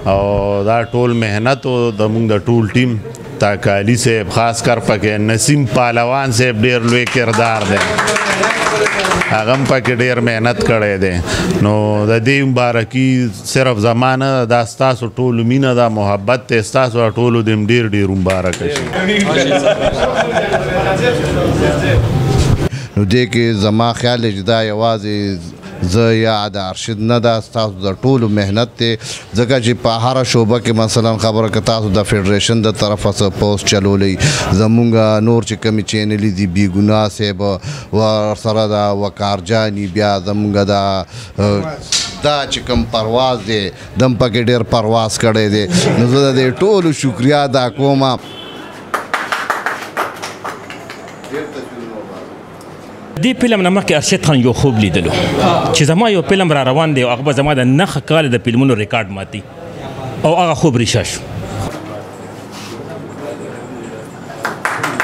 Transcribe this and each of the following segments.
او دا ټول محنت او د موږ د ټول ټیم تاکالی صاحب، خاص کر پکې نسیم پهلوان صاحب ډیر لوی کردار دی، هغه هم پکې ډیر محنت کړی دی. نو د دې مبارکي صرف زمانه دا ستاسو ټولو مینه ده، محبت دی، ستاسو ټولو دې هم ډیر ډیر مبارک شي. نو دې کې زما خیال دی چې دا یوازې زه یا د ارشد نه ده، ستاسو د ټولو محنت دی، ځکه چې په هره شعبه کې مثلا خبره که تاسو د فدریشن د طرفه څه پوسټ چلولی، زمونږ نور چې کومې چینلې دي، بېګناه صاحب ورسره د وقار جاني، بیا زمونږ دا چې کوم پرواز دی دم پکې ډېر پرواز کړی دی. نو زه د دې ټولو شکریه ادا کوم. دې فلم نه مخکې ارشد خان یو خوب لیدلو چې زما یو فلم را روان دی او هغه به زما د 9 کال د فلمونو ریکارډ ماتي، او هغه خوب ریښه شو.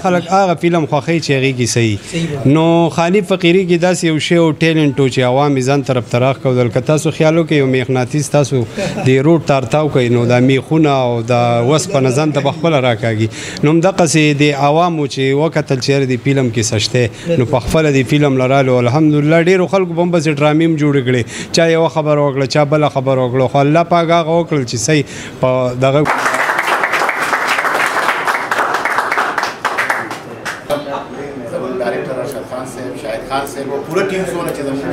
خلک هغه فلم خوښوي چې هغې کې صحیح. نو خاني فقیري کې داسې یو شی او ټیلنټ و چې عوام یې ځان طرف ته راښکودل. که تاسو خیال وکړئ یو مقناطیس تاسو د روډ تار تاو کوئ نو دا میخونه او دا وسپنه ځان ته په خپله راکاږي. نو همدغسې د عوامو چې وکتل چې یاره دې فلم کې څه شته، نو په خپله دې فلم له رالو. الحمدلله ډېرو خلکو به هم پسې ډرامې هم جوړې کړې، چا یوه خبره وکړه، چا بله خبره وکړه، خو الله پاک هغه وکړل چې صحیح په دغه. زموږ ډایرکټر ارشد خان صاحب، شاهد خان صاحب او پوره ټیم څونه چې زموږ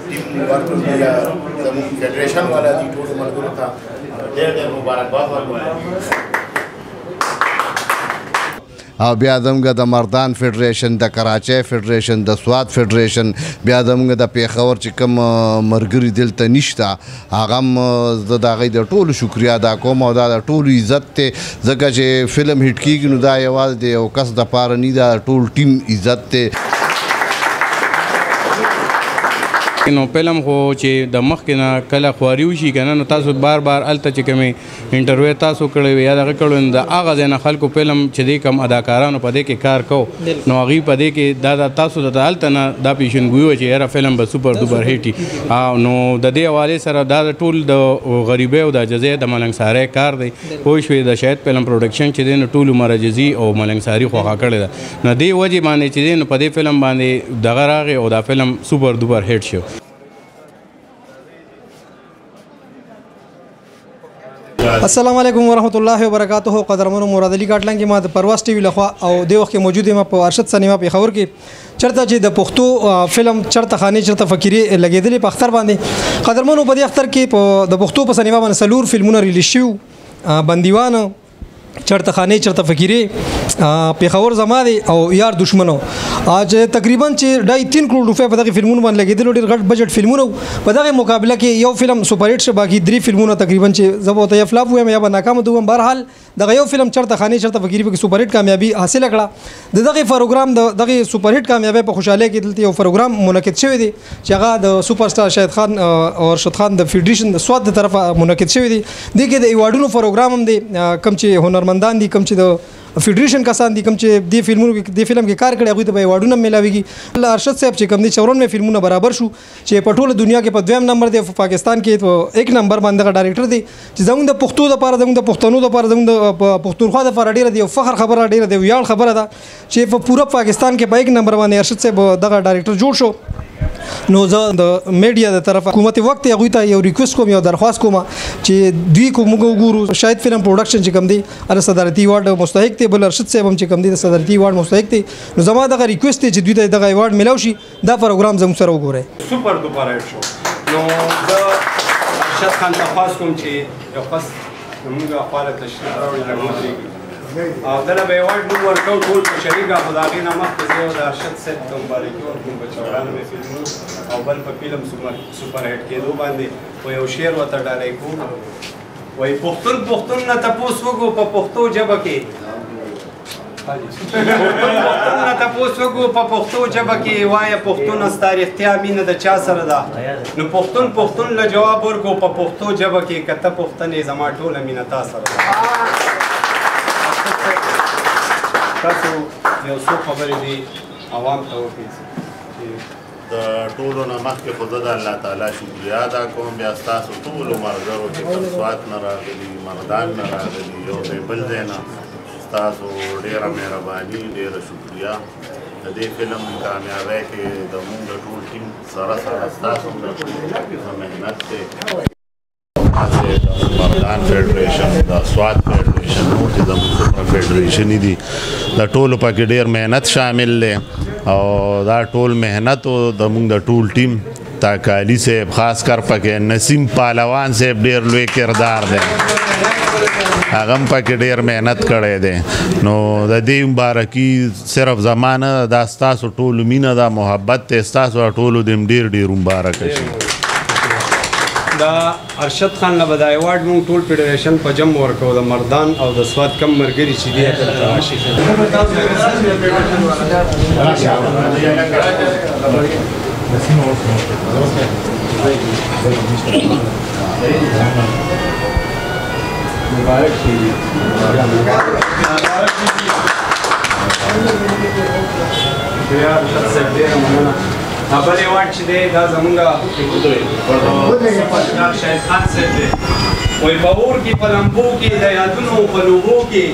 ټیم ورکړ یا زموږ فدریشن والا دي، ټولو ملګرو ته ډېر ډېر مبارکباد ورکوم. او بیا زموږ د مردان فدریشن، د کراچۍ فدریشن، د سوات فدریشن، بیا زموږ د پېښور چې کوم مرګري دلته نشته هغه هم زه د هغوی د ټولو شکریه ادا کوم. او دا د ټولو عزت دی، ځکه چې فلم هیټ کېږي نو دا یوازې د یو کس دپاره نه، دا ټول ټیم عزت دی. نو فلم خو چې د مخکې نه کله خواري وشي که نه، نو تاسو بار بار هلته چې کومې انټرویو تاسو کړې وي یا دغه کړو، نو د هغه ځای نه خلکو فلم چې دی کوم اداکارانو په دې کې کار کو، نو هغوی په دې کې دا تاسو د هلته نه دا پیشنګویي وه چې یاره فلم به سوپر ډوپر هیټ وي. نو د دې حوالې سره دا د ټول د غریبۍ او د عاجزۍ د ملنګسارۍ کار دی، پوه شوې. د شاهد فلم پروډکشن چې دی نو ټول عمر عاجزي او ملنګساري خوښه کړې ده، نو دې وجې باندې چې دی نو په دې فلم باندې دغه راغی او دا فلم سوپر ډوپر هیټ شو. السلام علیکم ورحمت الله وبرکاته. قدرمنو مراد علي کاټلنګ ما د پرواز ټي وي لخوا او د وخت کې موجود یم په ارشد سینما پېښور کې، چرته چې د پښتو فلم چرته خاني چرته فقیري لګېدلې په اختر باندې. قدرمنو په دې اختر کې په د پښتو په سینما باندې څلور فلمونه ریلیز شوي: بندیوان، چرته خاني چرته فقیري، پېښور زما دی او یار دشمنو. چې تقریبا چې 2.5 کروڑ روپۍ په دغه فلمونو باندې لګېدل، ډېر غټ بجټ فلمونه. په دغه مقابله کې یو فلم سوپر هیټ شو، باقي درې فلمونه تقریبا چې زه به ورته یا فلاپ ووایم یا به ناکام ووایم. بهرحال دغه یو فلم چرته خاني چرته فقیري پکې سوپر هیټ کامیابي حاصله کړه. د دغه پروګرام د دغه سوپر هیټ کامیابۍ په خوشحالۍ کې دلته یو پروګرام منعقد شوی دی چې هغه د سوپر سټار شاهد خان او ارشد خان د فدریشن د سوات د طرفه منعقد شوی دی. دې کې د ایوارډونو پروګرام هم دی، کوم چې هنرمندان دي، کوم چې د فدریشن کسان دي، کوم چې دې فلمونو کې دې فلم کې کار کړی، هغوی ته به ایوارډونه میلاویږي. ارشد صاحب چې کوم دي 94 فلمونه برابر شو چې په ټوله دنیا کې په دویم نمبر دی، په پاکستان کې په 1 نمبر باندې دغه ډایرکټر دی چې زموږ د پښتو دپاره، زموږ د پښتنو دپاره، زموږ د پښتونخوا دپاره ډېره د یو فخر خبره، ډېره د ویاړ خبره ده چې په پوره پاکستان کې په 1 نمبر باندې ارشد صاحب دغه ډایرکټر جوړ شو. نو زه د میډیا د طرفه حکومت وخت هغوی ته یو ریکوست کوم، یو درخواست کوم چې دوی کو موږ وګورو. شاهد فلم پروډکشن چې کوم دی هغه صدارتي ایوارډ مستحق دی، بل ارشد صاحب هم چې کوم دی د صدارتي ایوارډ مستحق دی. نو زما دغه ریکوست دی چې دوی ته دغه ایوارډ ملاو شي. دا پروګرام زموږ سره وګورئ. سوپر ډوپر هیټ شو. نو زه ارشد خان ته خواست کوم چې یو کس زموږ خوا له تشریف راوړي، لږ ودرېږي او دله به ایوارډ موږ ورکوو ټول په شریکه. خو د هغې نه مخکې زه یو د ارشد صاحب ته مبارکي ورکوم په 94 فلمونو او بل په فلم سوپر هیټ کېدو باندې. خو یو شعر ورته ډالۍ کوم، وایي پښتون پښتون نه تپوس وکړو په پښتو ژبه کې، پښتون پښتون نه تپوس وکړو په پښتو ژبه کې، وایه پښتونه ستا رښتیا مینه د چا سره ده؟ نو پښتون پښتون له جواب ورکړو په پښتو ژبه کې، که ته پښتن یې زما ټوله مینه تا سره ده. تاسو یو څو خبرې دي عوام ته وکړئ چې د ټولو نه مخکې خو زه د الله تعالی شکریه ادا کوم، بیا ستاسو ټولو ملګرو چې کوم سوات نه راغلي، مردان نه راغلي، یو ځای بل ځای نه، ستاسو ډېره مهرباني، ډېره شکریه. د دې فلم کامیابۍ کې د موږ د ټول ټیم سره سره ستاسو هم د ټول محنت دی. مردان فیډریشن، د سوات فیډریشن، نور چې زموږ څومره فیډریشن دي، د ټولو پکې ډېر محنت شامل دی. او دا ټول محنت د موږ د ټول ټیم، تاکالي صاحب خاص کر پکې نسیم پهلوان صاحب ډېر لوی کردار دی، هغه هم پکې ډېر محنت کړی دی. نو د دې مبارکي صرف زما نه، دا ستاسو ټولو مینه ده، محبت دی، ستاسو ټولو دې هم ډېر ډېر مبارک شي. دا ارشد خان له به دا ایوارډ موږ ټول فیډریشن په جم ورکوو، د مردان او د سوات کم ملګري چې دي دلته راشي. مبارک شي. شکریه ارشد صاحب، ډېره مننه. بل ایوارډ چې دی دا زمونږ سپرسټار شاهد خان صاحب دی. وایي په اور کې، په لمبو کې، د یادونو په لوبو کې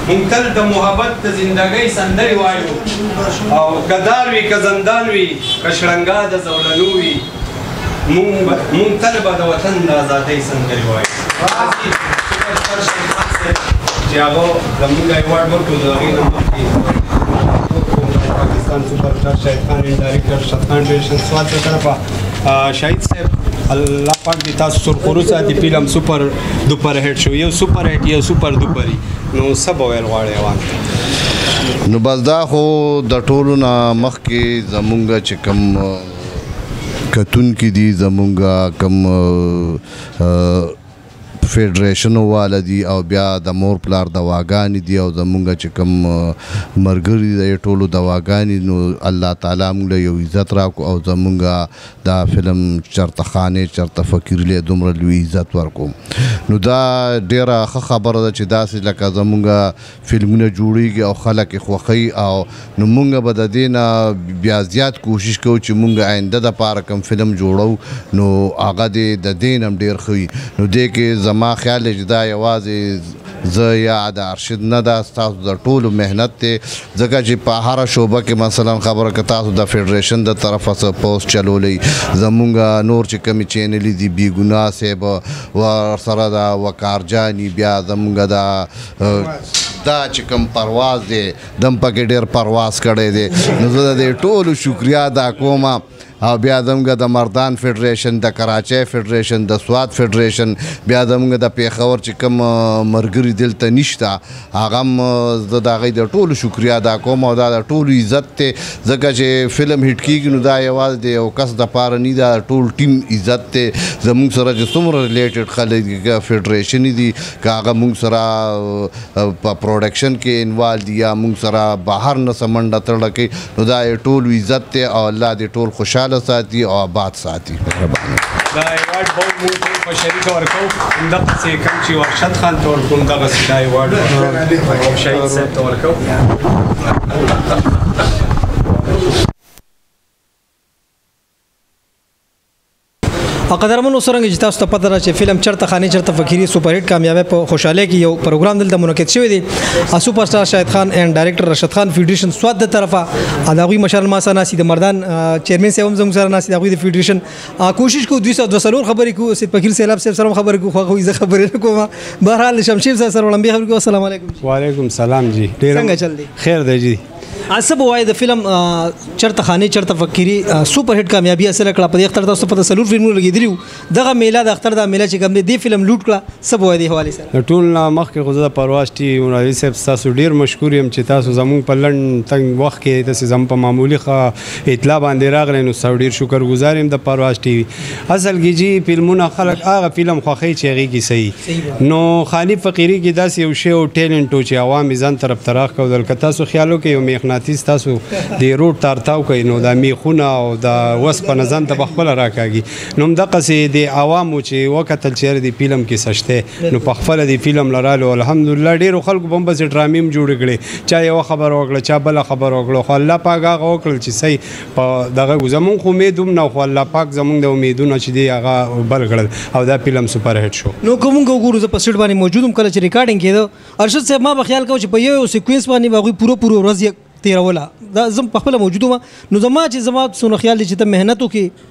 مونږ تل د محبت د زندګۍ سندرې وایو، او که دار وي، که زندان وي، که شړنګا د زولنو وي، مونږ تل به د وطن د ازادۍ سندرې وایو. سپرسټار شاهد خان صاحب چې هغه زمونږ ایوارډ ورکړو، د هغې نه مخکې پاکستان سپر سټار شاهد خان اینډ ډایریکټر ارشد خان فیډریشن سوات له طرفه. شاهد صاحب الله پاک دې تاسو سرخرو ساتي. فلم سپر دوپر هټ شو، یو سپر هټ یو سپر دوپري، نو څه به ویل غواړئ عوام ته؟ نو بس دا خو د ټولو نه مخکې زمونږ چې کوم کتونکي دي، زمونږ کوم فیډریشن والا دي، او بیا د مور پلار دواګانې دي، او زمونږ چې کوم ملګري دي ټولو دواګانې، نو الله تعالی موږ له یو عزت راکړو، او زمونږ دا فلم چرته خانې چرته فقیر له دومره لوی عزت ورکو. نو دا ډېره ښه خبره ده چې داسې لکه زمونږ فلمونه جوړیږي او خلک یې خوښوي، او نو مونږ به د دې نه بیا زیات کوشش کوو چې مونږ آینده دپاره کوم فلم جوړو نو هغه دې د دې نه هم ډېر ښه وي. نو دې کې زما خیال دی چې دا یوازې زه یا د ارشد نه ده، ستاسو د ټولو محنت دی، ځکه چې په هره شعبه کې مثلا خبره که تاسو د فیډریشن د طرفه څه پوسټ چلولی، زمونږ نور چې کومې چینلې دي، بېګناه صاحب ورسره د وقار جاني، بیا زمونږ دا چې کوم پرواز دی دم پکې ډېر پرواز کړی دی، نو زه د دې ټولو شکریه ادا کوم. او بیا زمونږ د مردان فیډریشن، د کراچۍ فیډریشن، د سوات فیډریشن، بیا زمونږ د پېښور چې کوم ملګري دلته نشته هغه هم زه د هغوی د ټولو شکریه ادا کوم، او دا د ټولو عزت دی، ځکه چې فلم هټ کېږي نو دا یوازې د یو کس دپاره نه، دا ټول ټیم عزت دی. زمونږ سره چې څومره ریلیټډ خلک دي، که فیډریشن دي، که هغه مونږ سره په پروډکشن کې انوالو دي، یا مونږ سره بهر نه څه منډه تړله کوي، نو دا یې ټولو عزت دی، او الله دې ټول خوشحاله ساتي او آباد ساتي. مهرباني. دا ایوارډ به موږ ټول په شریکه ورکوو، همدغسې کوم چې ارشد خان ته ورکوو همدغسې دا ایوارډ شهید صاحب ته ورکوو. قدرمنو څرنګه چې تاسو ته پته ده چې فلم چرته خانې چرته فقیري سپر هټ کامیابی په خوشحالۍ کې یو پروګرام دلته منعقد شوی دی. سپر سټار شاهد خان اینډ ډایریکټر رشد خان فیډریشن سوات د طرفه د هغوی مشران ما سره ناست دي، د مردان چیرمن صاحب هم زموږ سره ناست دي، د هغوی د فیډریشن کوشش کوو دوی سره دوه څلور خبرې کوو، سید فقیر سیلاب صاحب سره هم خبرې کوو، خو هغوی زه خبرې نه کوم. بهرحال شمشیر صاحب سره وړاندې خبرې کوو. السلام علیکم. وعلیکم سلام جی. څنګه چل دی؟ خیر دی جی. څه به وایې د فلم چرته خانې چرته فقیري سپر هټ کامیابي حاصله کړه، په دې اختر تاسو په څلور فلمونه لګېدلي وو، دغه میله د اختر دا میله چې کوم دی دې فلم لوټ کړه، څه به وایې دې حوالې سره؟ د ټول نه مخکې خو زه د پرواز ټي وي مرادي صاحب ستاسو ډېر مشکور یم چې تاسو زموږ په لنډ تنګ وخت کې داسې زموږ په معمولي ښه اطلاع باندې راغلی، نو ستاسو ډېر شکر ګزار یم د پرواز ټي وي. اصل کې جی فلمونه خلک هغه فلم خوښوي چې هغې کې صحیح، نو خاني فقیري کې داسې یو شی او ټیلنټ و چې عوام یې ځان طرف ته راښکودل. که تاسو خیال وکړئ یو مقناطیس تاسو د روډ تارتاو کوي نو دا میخونه او دا وسپنه ځان ته په خپله راکاږي. نو همدغسې د عوامو چې وکتل چې یاره دې فلم کې څه شته، نو په خپله دې فلم له رالو. الحمدلله ډېرو خلکو به هم پسې ډرامې هم جوړې کړې، چا یوه خبره وکړه، چا بله خبره وکړه، خو الله پاک هغه وکړل چې صحیح په دغه زمونږ خو امید هم نه، خو الله پاک زمونږ د امیدونه چې دی هغه بل کړل او دا فلم super hit شو. نو که مونږ وګورو، زه په سیټ باندې موجود وم کله چې ریکارډینګ کېده، ارشد صاحب ما به خیال کاوه چې په یو sequence باندې به هغوی پوره پوره ورځ تېروله. دا زه په خپله موجود وم، نو زما چې زما څونه خیال دی چې ته محنت وکړې،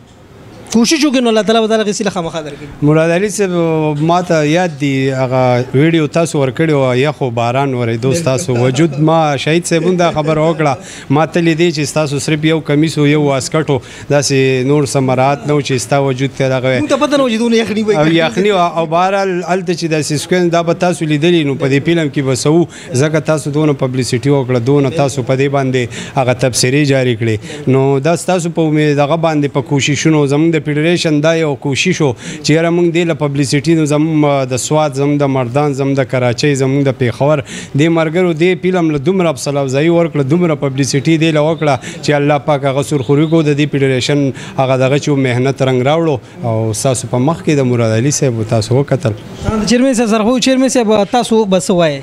کوشش وکړې، نو الله تعالی به دا هغې سیله خامخا درکړي. مراد علي صاحب ما ته یاد دی هغه ویډیو تاسو ورکړې وه، یخ و باران ورېدو، ستاسو وجود ما شهید صاحب هم دا خبره وکړه، ما ته لیدې چې ستاسو صرف یو کمیس و یو واسکټ و، داسې نور څه مراعات نه و چې ستا وجود ته دغه موږ ته پته نه وه چې دونه یخني وي. او یخني وه. او بهرحال هلته چې داسې sequence دا به تاسو لیدلي، نو په دې فلم کې به څه وو، ځکه تاسو دونه publicity وکړه، دونه تاسو په دې باندې هغه تبصرې جاري کړې، نو دا ستاسو په امید دغه باندې په کوششونو زموږ د فډریشن دا یو کوشش و چې یاره موږ دې له publicity، نو زموږ د سوات، زموږ د مردان، زموږ د کراچۍ، زموږ د پېښور دې ملګرو دې فلم له دومره حوصله افزایي ورکړه، دومره publicity دې له وکړه چې الله پاک هغه سرخوري کو، د دې فډریشن هغه دغه چې محنت رنګ راوړو. او ستاسو په مخ کې د مراد علي صاحب تاسو وکتل. د چیرمن صاحب سره خو چیرمن صاحب تاسو به څه وایئ؟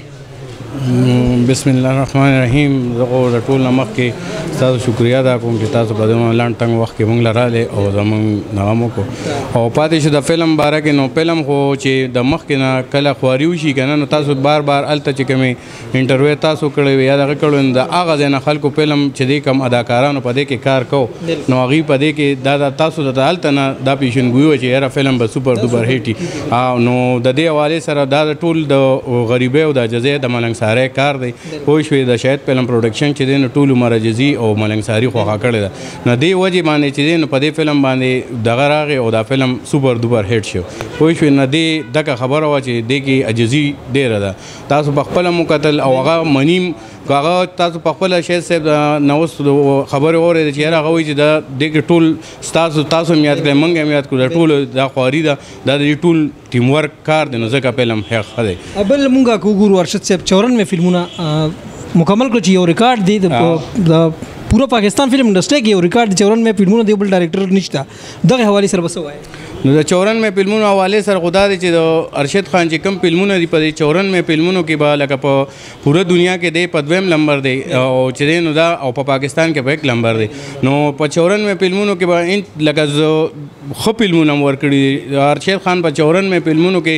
بسم الله الرحمن الرحیم. زه خو د ټول نه مخکې ستاسو شکریه ادا کوم چې تاسو په دې لنډ تنګ وخت کې موږ له راغلې او زموږ دغه مو وکړو. او پاتې شو د فلم باره کې، نو فلم خو چې د مخکې نه کله خواري وشي که نه، نو تاسو بار بار هلته چې کومې interview تاسو کړې وي یا دغه کړو، نو د هغه ځای نه خلکو فلم چې دی کوم اداکارانو په دې کې کار کو، نو هغوی په دې کې دا تاسو د هلته نه دا پیشنګویي وه چې یاره فلم به super duper hit وي. نو د دې حوالې سره دا د ټول د غریبۍ او د عاجزۍ د ملنګسارۍ کار دی، پوه شوې. د شاهد فلم production چې دی نو ټول عمر عاجزي او ملنګساري خوښه کړې ده، نو دې وجې باندې چې دی نو په دې فلم باندې دغه راغی او دا فلم super duper hit شو، پوه شوې. نو دې دغه خبره وه چې دې کې عاجزي ډېره ده، تاسو په خپله مو کتل او هغه منیم هغه تاسو په خپله شاهد صاحب نه اوس خبرې واورېدې چې یاره هغه وایي چې دا دې کې ټول ستاسو هم یاد کړئ، موږ هم یاد کړو، دا ټول دا خواري ده، دا د دې ټول team work کار دی، نو ځکه فلم ښه دی. بل مونږ که وګورو ارشد صاحب 94 فلمونه مکمل کړو چې یو ریکارډ دی د پوره پاکستان film industry کې یو ریکارډ دی، 94 فلمونه دی، بل director نشته. دغه حوالې سره به څه وایې؟ نو د 94 فلمونو حوالې سره خو دا دی چې د ارشد خان چې کوم فلمونه دي په دې 94 فلمونو کې به لکه په پوره دنیا کې دی په دویم لمبر دی او چې دی نو دا او په پاکستان کې په یک لمبر دی، نو په 94 فلمونو کې به لکه ښه فلمونه هم ورکړي دي. ارشد خان په 94 فلمونو کې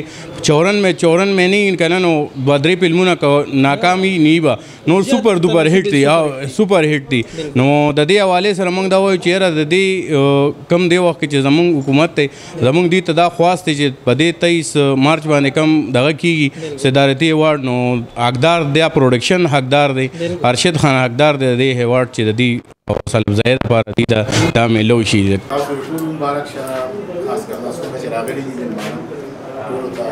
94 نه که نه نو دوه درې فلمونه که ناکامي نه به نور super duper hit دي او super hit دي. نو د دې حوالې سره موږ دا وایو چې یاره د دې کوم دې وخت کې چې زموږ حکومت دی، زموږ دې ته دا خواست دی چې په دې 23 مارچ باندې کوم دغه کېږي صدارتي award، نو حقدار دی production حقدار دی، ارشد خان حقدار دی د دې award چې د دې حوصله افزایۍ لپاره دې دا میلو شي. تاسو ټول مبارک شه، خاص کر تاسو چې راغلي دي مېلمانه ټولو ته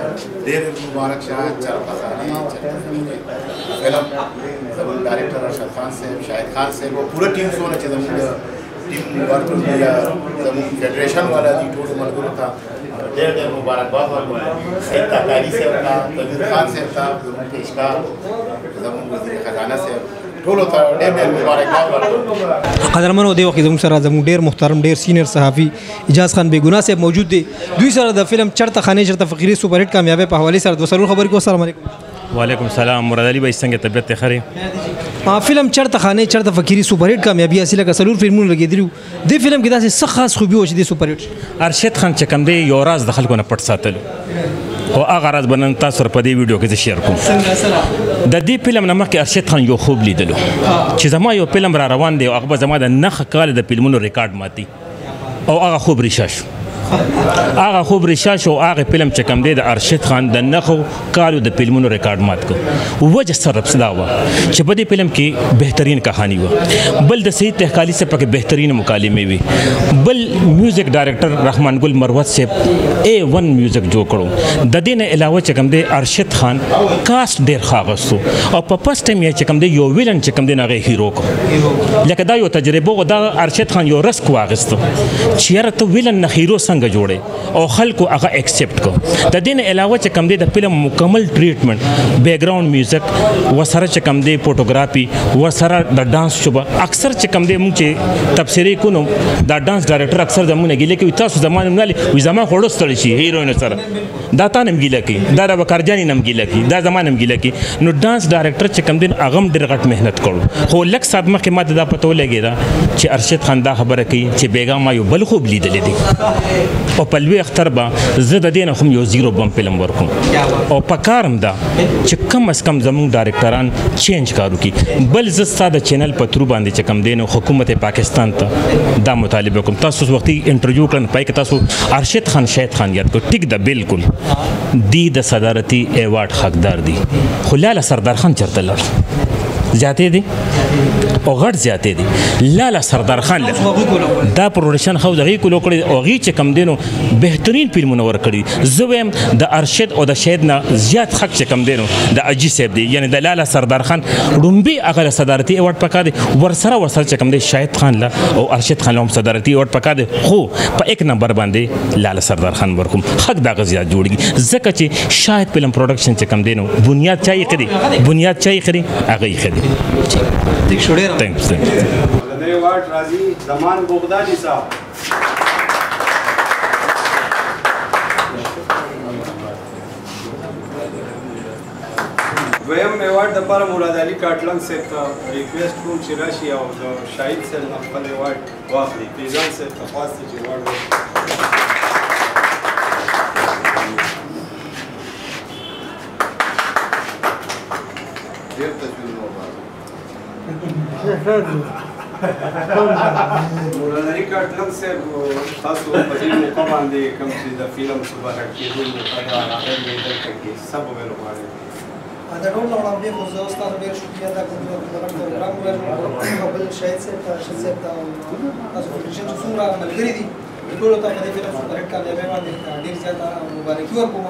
ډېر مبارک شه. چرته خانې چرته فقیرې فلم زموږ director Arshad Khan صاحب، شاهد خان صاحب او پوره ټیم څونه چې زموږ team worker دی یا زموږ فډریشن والا دي ټولو ملګرو ته ډېر ډېر مبارکباد ورکوم. سید تاکاري صاحب ته، تنویر خان صاحب ته، زموږ پیشکار زموږ وزیر خزانه صاحب ټولو ته ډېر ډېر مبارکباد ورکوم. قدرمنو دې وخت کې زموږ سره زموږ ډېر محترم ډېر senior صحافي اعجاز خان بېګناه صاحب موجود دی. دوی سره د فلم چرته خانې چرته فقیرې super hit کامیابۍ په حوالې سره دوه څلور خبرې کوو. السلام علیکم. وعلیکم السلام. مراد علي بھائی څنګه طبیعت ته ښه دی؟ فلم چرته خانې چرته فقیرې super hit کامیابي حاصله کړه، څلور فلمونه لګېدلي وو. دې فلم کې داسې څه خاص خوبي وه چې دې super hit شو؟ ارشد خان چې کوم دی یو راز د خلکو نه پټ ساتلو او هغه راز به نن تاسو سره په دې ویډیو کې زه share کوم. د دې فلم نه مخکې ارشد خان یو خوب لیدلو چې زما یو فلم را روان دی او هغه به زما د 9 کاله د فلمونو ریکارډ ماتي، او هغه خوب ریښه شو. هغه خوب ریښه شو. هغه فلم چې کوم دی د ارشد خان د 9 کالو د فلمونو ریکارډ مات کړ. وجه سره دا وه چې په دې فلم کې بهترین کهانی وه، بل د سید تهکالي صاحب پکې بهترین مکالمې وي، بل music director رحمان ګل مروت صاحب A1 music جوړ کړو. د دې نه علاوه چې کوم دی ارشد خان cast ډېر ښه اخیستو او په first time یې چې کوم دی یو villain چې کوم دی هغه hero کړو. لکه دا یو تجربه وه، دا ارشد خان یو risk واخیستو چې یاره ته villain نه hero څنګه څنګه جوړې او خلکو هغه accept کو. د دې نه علاوه چې کوم دی د فلم مکمل treatment، background music ورسره چې کوم دی photography ورسره د dance شوبه، اکثر چې کوم دی مونږ چې تبصرې کو نو دا dance director اکثر زمونږ نه ګیله کوي، تاسو زما نوم نه لې، وایي زما خو ستړی شي heroine سره، دا تا نه هم ګیله کوي، دا د وقار جاني نه هم ګیله کوي، دا زما نه هم ګیله کوي. نو dance director چې کوم دی هغه هم ډېر غټ محنت کړو. خو لږ ساعت مخکې ما ته دا پته ولګېده چې ارشد خان دا خبره کوي چې بېګا ما یو بل خوب لیدلی دی او په لوی اختر به زه د دې نه هم یو zero بم فلم ورکوم، او په کار هم ده چې کم از کم زموږ ډایرکټران change کار وکړي. بل زه ستا د channel په through باندې چې کوم دی نو حکومت پاکستان ته دا مطالبه کوم، تاسو وختي interview کړم پای کې تاسو ارشد خان شاهد خان یاد کړو، ټیک ده بالکل دی د صدارتي ایوارډ حقدار دی، خو لاله سردار خان چېرته لاړ؟ زیاتې دي او غټ زیاتې دي. لاله سردار خان دا production خو دغې کولو کړی او هغې چې کوم دی نو بهترین فلمونه ورکړي. زه وایم د ارشد او د شاهد نه زیات حق چې کوم دی نو د اجي صاحب دی، یعنې د لاله سردار خان ړومبی هغه له صدارتي ایوارډ پکار دی، ورسره ورسره چې کوم دی شاهد خان له او ارشد خان له هم صدارتي ایوارډ پکار دی، خو په یک نمبر باندې لاله سردار خان ورکوم، حق د هغه زیات جوړېږي، ځکه چې شاهد فلم production چې کوم دی نو بنیاد چا ایښی دی، بنیاد چا ایښی دی، هغه ایښی دی. Thanks. اولنی ایوارډ راځي زمان بغدادي صاحب. دویم ایوارډ دپاره مراد علي کاټلنګ صاحب ته request کوم چې راشي او د شاهد صاحب نه خپل ایوارډ واخلي. فیضان صاحب ته خواست دی چې ایوارډ واخلي. مراد علي کاټلنګ صاحب، تاسو په دې موقع باندې کوم چې د فلم super hit کېدو موقع ده راغلی دی دلته کې، څه به ویل غواړئ؟ د ټول نه وړاندې خو زه ستاسو ډېر شکریه ادا کوم چې دغه پروګرام وګورم، او بل شاهد صاحب ته، ارشد صاحب ته، او تاسو فدرېشن چې څومره ملګري دي ټولو ته په دې فلم super hit کامیابۍ باندې ډېر زیاته مبارکي ورکوم.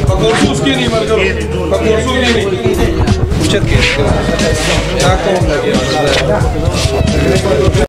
په کورسوس کې نه مرګرو، په کورسو کې نه اوچت کې دا کوم لګي.